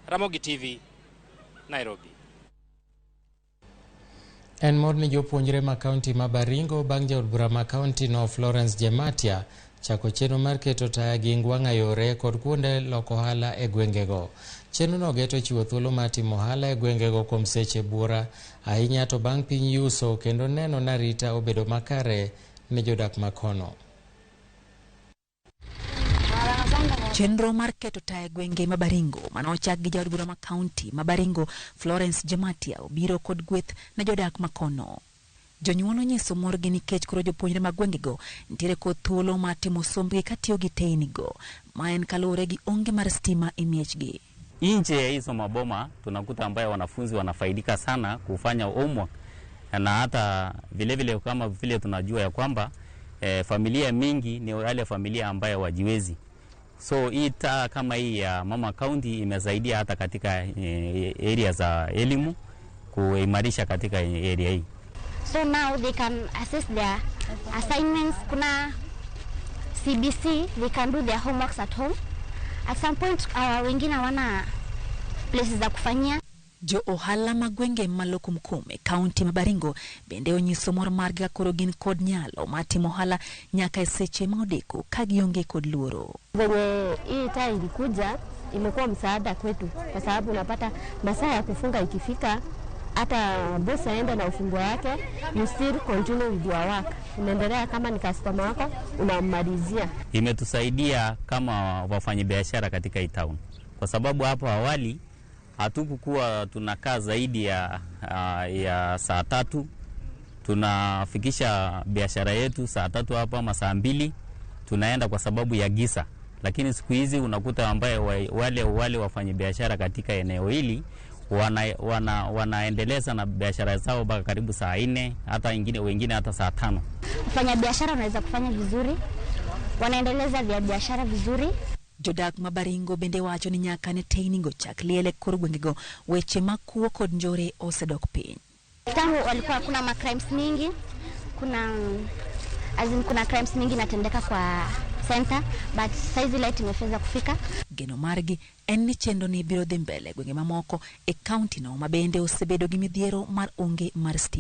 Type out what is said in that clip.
Ramogi TV, Nairobi. En mor ni jopuonjre ma kaunti ma Baringo bang' jaod bura ma kaunti no Florence Jematia chako chenro mar keto taya gi wang'a yore kod kuonde loko ohala e gwengego. Chenro no geto chiwo thuolo mar timo ohala e gwengego kuom seche buora ahinya to bang' piny yuso kendo neno ni arita obedo makare ne jodak makono. Chenro mar keto taya e gwenge ma Baringo manochak gi jaod bura ma kaunti ma Baringo Florence Jematia obiro kod gweth ne jodak makono. Jonyuol onyiso morgi nikech koro jopuonjre mag gwengego nitiere kod thuolo mar timo sombgi katiyo gi teynigo. Ma en kaluwore gi onge mar stima e miechgi. Nje ya hizo maboma tunakuta ambayo wanafunzi wanafaidika sana kufanya homework, na hata vile vile kama vile tunajua ya kwamba familia mingi ni wale familia ambayo wajiwezi. So hii taa kama hii ya Mama County imesaidia hata katika area za elimu kuimarisha katika area hii. So now they can assess their assignments. Kuna CBC, they can do their homeworks at home. At some point wengine hawana places za kufanyia. Jo ohala mag gwenge ma Lokumkum e kaunti ma Baringo bende onyiso mor margi ka koro gin kod nyalo mar timo ohala nyaka e seche ma odeko ka gionge kod luoro. Venye hii taa ilikuja imekuwa msaada kwetu, kwa sababu unapata masaa ya kufunga ikifika, hata boss aende na ufunguo wake, you still continue with your work. Unaendelea kama ni customer wako unammalizia. Imetusaidia kama wafanyabiashara katika hii town, kwa sababu hapo awali hatukukuwa tunakaa zaidi ya saa 3. Tunafikisha biashara yetu saa 3 hapa ama saa 2 tunaenda kwa sababu ya giza. Lakini siku hizi unakuta ambaye wale wafanyabiashara katika eneo hili wanaendeleza na biashara zao mpaka karibu saa 4, hata wengine hata saa 5. Wafanyabiashara wanaweza kufanya vizuri, wanaendeleza vya biashara vizuri. Jodak ma Baringo bende wacho ni nyaka ne teynigo chak liel e kor gwengego weche mag kuo kod njore osedok piny. Tangu walikuwa kuna ma crimes mingi, kuna as in, kuna crimes mingi inatendeka kwa center, but saizi light imefeza kufika. Geno margi en ni chenro ni biro dhi mbele gwenge mamoko e kaunti no ma bende osebedo gi midhiero mar onge mar stima.